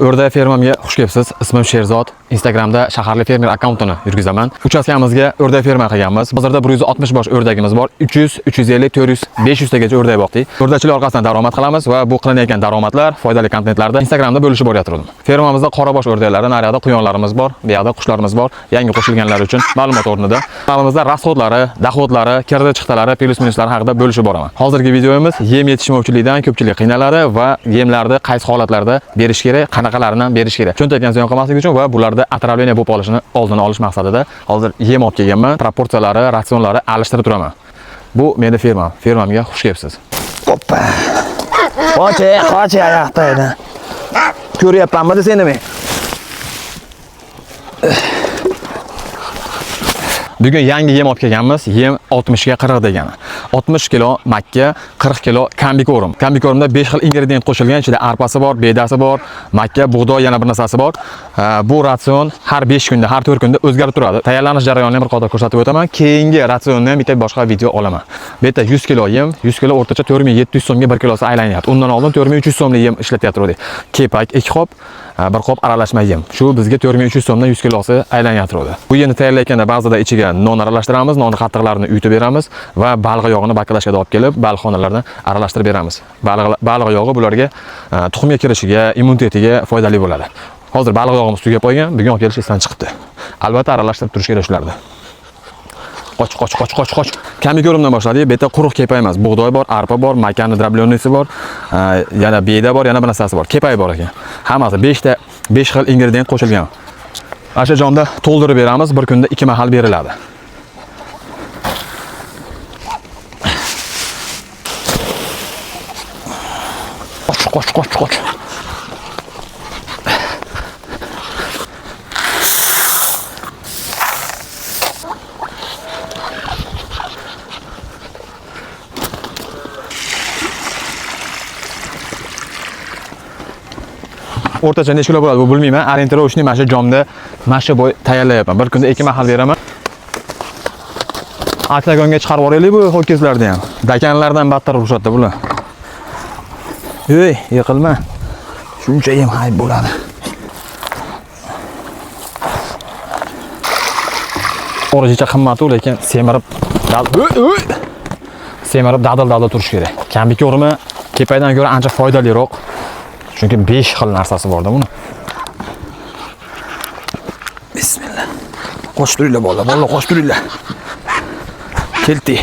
O'rdak fermamga xush kelibsiz. Ismim Sherzod. Instagramda shaharli fermer akkauntini yurgizaman. Uchastkamizga o'rdak ferma qilganmiz. Hozirda 160 bosh o'rdagimiz bor. 300, 350, 400, 500 tagacha o'rdak boqdik. O'rdakchilik orqasidan daromad qilamiz va bu qilinayotgan daromadlar foydali kontentlarda Instagramda bo'lishib borayotirdim. Fermamizda qorabosh o'rdaklari, naryoqda quyonlarimiz bor, bu yoqda qushlarimiz bor. Yangi qo'shilganlar uchun ma'lumot o'rnida. Kanalimizda rasxodlari, dohodlari, kirdi chiqdilari, plus minuslari haqida bo'lishib boraman. Hozirgi videomiz yem yetishmovchiligidan ko'pchilik qiynaladi va yemlarni qaysi holatlarda berish kerak, qanaqalarini berish kerak. Cho'ntakdan ziyon qilmaslik uchun va bularda отравление bo'lib qolishini oldini olish maqsadida hozir yem olib kelganman. Proporsiyalari, ratsionlari alishtirib turaman. Bu meni fermam. Fermamga xush kelibsiz. Hoppa. Qoch, qoch oyoqda. Ko'ryapmanmi seni men? Bugun yangi yem olib kelganmiz. Yem 60 ga 40 degani. 60 kilo makka, 40 kilo kombikorm. Kombikormda 5 xil ingredient qo'shilgan. Ichida arpasi bor, bedasi bor, makka, bug'doy, yana bir narsasi bor. Bu ratsion har 5 kunda, har 4 kunda o'zgarib turadi. Tayyorlanish jarayonini bir qator ko'rsatib o'taman. Keyingi ratsionni ham bitta boshqa video olaman. Bu yerda 100 kilo yem, 100 kilo o'rtacha 4700 so'mga 1 kilosi aylanyapti. Undan oldin 4300 so'mlik yem ishlatyapti. Kepak 2 qop, bir qop aralashma yem. Shu bizga 4300 so'mdan 100 kilosi aylanyapti. Bu yemni tayyorlayotganda ba'zida ichiga non aralashtiramiz, nonni qattiqlarini uyutib beramiz va baliq yog'ini bakalashkada olib kelib, baliqxonalardan aralashtirib beramiz. Baliq yog'i bularga tuxumga kirishiga, immunitetiga foydali bo'ladi. Hozir baliq yog'imiz tugab qolgan, bugun olib kelish esdan chiqibdi. Albatta aralashtirib turish kerak shularni. Qoch, qoch, qoch, qoch, qoch. Kombikormdan boshladik. Bu yerda quruq kepak emas, bug'doy bor, arpa bor, makani дробленый si bor, yana beda bor, yana bir narsasi bor. Kepak bor ekan. Hammasi 5 ta 5 xil ingredient qo'shilgan. Ana shu jomda to'ldirib beramiz, bir kunda 2 mahal beriladi. Qoch, qoch, qoch, qoch. O'rtacha necha kilo bo'ladi bu bilmayman. Ориентировочный mana shu jomda mana shu bo'y tayyorlayapman. Bir kunda 2 mahal beraman. Oktagonga chiqarib yuboraylik bu ho'kizlarni ham. Dakanlardan battar urishadi bular. Ey, yiqilma. Shuncha yem hayb bo'ladi. O'rijicha qimmat u, lekin semirib semirib dadil-dadil turish kerak. Kombikormi kepakdan ko'ra ancha foydaliroq. Chunki 5 xil narsasi borda buni. Bismillah. Qoch turinglar bolalar, bolalar qoch turinglar. Keldi.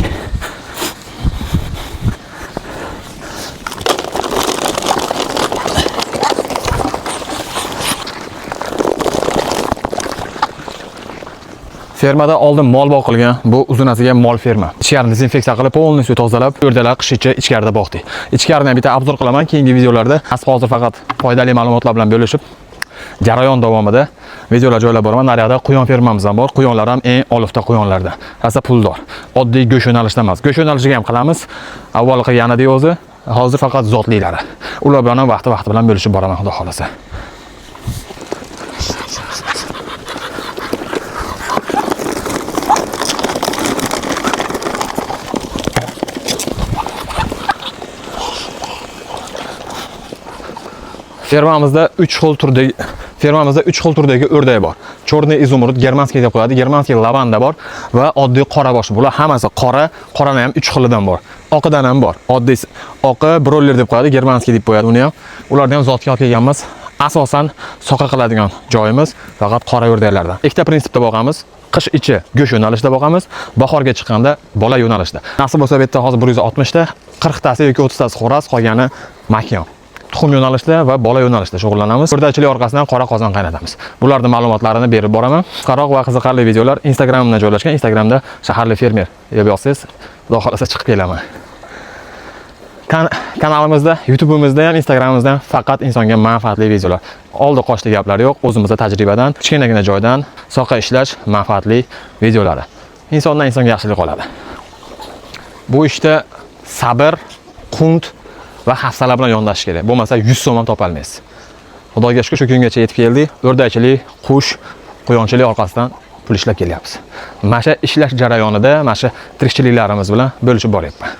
Fermada oldin mol boqilgan, bu uzunasiga mol ferma. Ichkarini dezinfeksiya qilib, полностью tozalab, o'rdalar qish ichi ichkarida boqdik. Ichkarini ham bitta обзор qilaman keyingi videolarda. Hozir faqat foydali ma'lumotlar bilan bo'lishib, jarayon davomida videolar joylab boraman. Naryoqda quyon fermamiz ham bor. Quyonlar ham eng olifta quyonlardan. Rosa puldor. Oddiy go'sht yo'nalishida emas. Go'sht yo'nalishiga ham qilamiz. Avval qilganida o'zi, hozir faqat zotlilari. Ular bilan ham vaqti-vaqti bilan bo'lishib boraman, xudo xolasa. Fermamizda 3 xil turdagi fermamizda 3 xil turdagi o'rdak bor. Черный изумруд, germanskiy deb qo'yadi, germanskiy lavanda bor va oddiy qora bosh. Bular hammasi qora, qorani ham 3 xilidan bor. Oqidan ham bor. Oddiy oqi broiler deb qo'yadi, germanskiy deb qo'yadi uni ham. Ularni ham zotga olib kelganmiz. Asosan soqa qiladigan joyimiz faqat qora o'rdaklardan. Ikkita prinsipda boqamiz. Qish ichi go'sht yo'nalishida boqamiz, bahorga chiqqanda bola yo'nalishida. Nasib bo'lsa bu yerda hozir 160 ta, 40 tasi yoki 30 tasi xo'roz, qolgani makyon. Tuxum yo'nalishida va bola yo'nalishida shug'ullanamiz. O'rdakchilik orqasidan qora qozon qaynatamiz. Bularning ma'lumotlarini berib boraman. Qisqaroq va qiziqarli videolar Instagramda joylashgan. Instagramda shaharli fermer deb yozsangiz, xudo xolasa chiqib kelaman. Kanalimizda, YouTube'imizda ham, Instagramimizda ham faqat insonga manfaatli videolar. Oldi qochli gaplar yo'q, o'zimizda tajribadan, kichkinagina joydan soqa ishlash manfaatli videolari. Insondan insonga yaxshilik qoladi. Bu ishda sabr, qunt va hafsala bilan yondashish kerak. Bo'lmasa 100 so'm ham topolmaysiz. Xudoga shukr, shu kungacha yetib keldik. O'rdakchilik, qush, quyonchilik orqasidan pul ishlab kelyapmiz. Mana shu ishlash jarayonida, mana shu tirikchiliklarimiz bilan bo'lishib boryapman.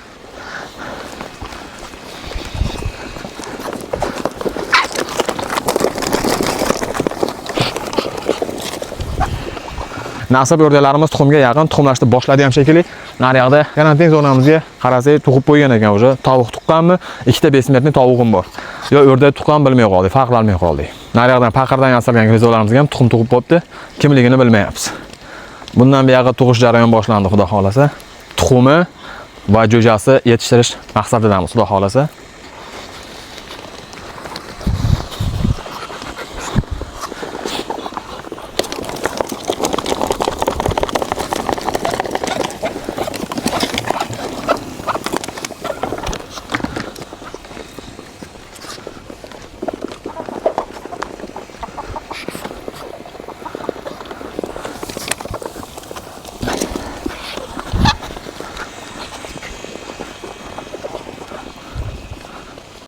Nasib o'rdaklarimiz tuxumga yaqin tuxumlashni boshladi ham shekilli. Naryoqda karantin zonamizga qarasak, tug'ib qo'ygan ekan уже. Tovuq tuqqanmi? Ikkita бессмертный tovug'im bor. Yo o'rdak tuqqan, bilmay qoldik, farqlanmay qoldik. Naryoqdan paqirdan yasalgan гнездо larimizga ham tuxum tug'ib qo'yibdi. Kimligini bilmayapmiz. Bundan buyog'i tug'ish jarayoni boshlandi, xudo xolasa. Tuxumi va jo'jasi yetishtirish maqsadidamiz, xudo xolasa.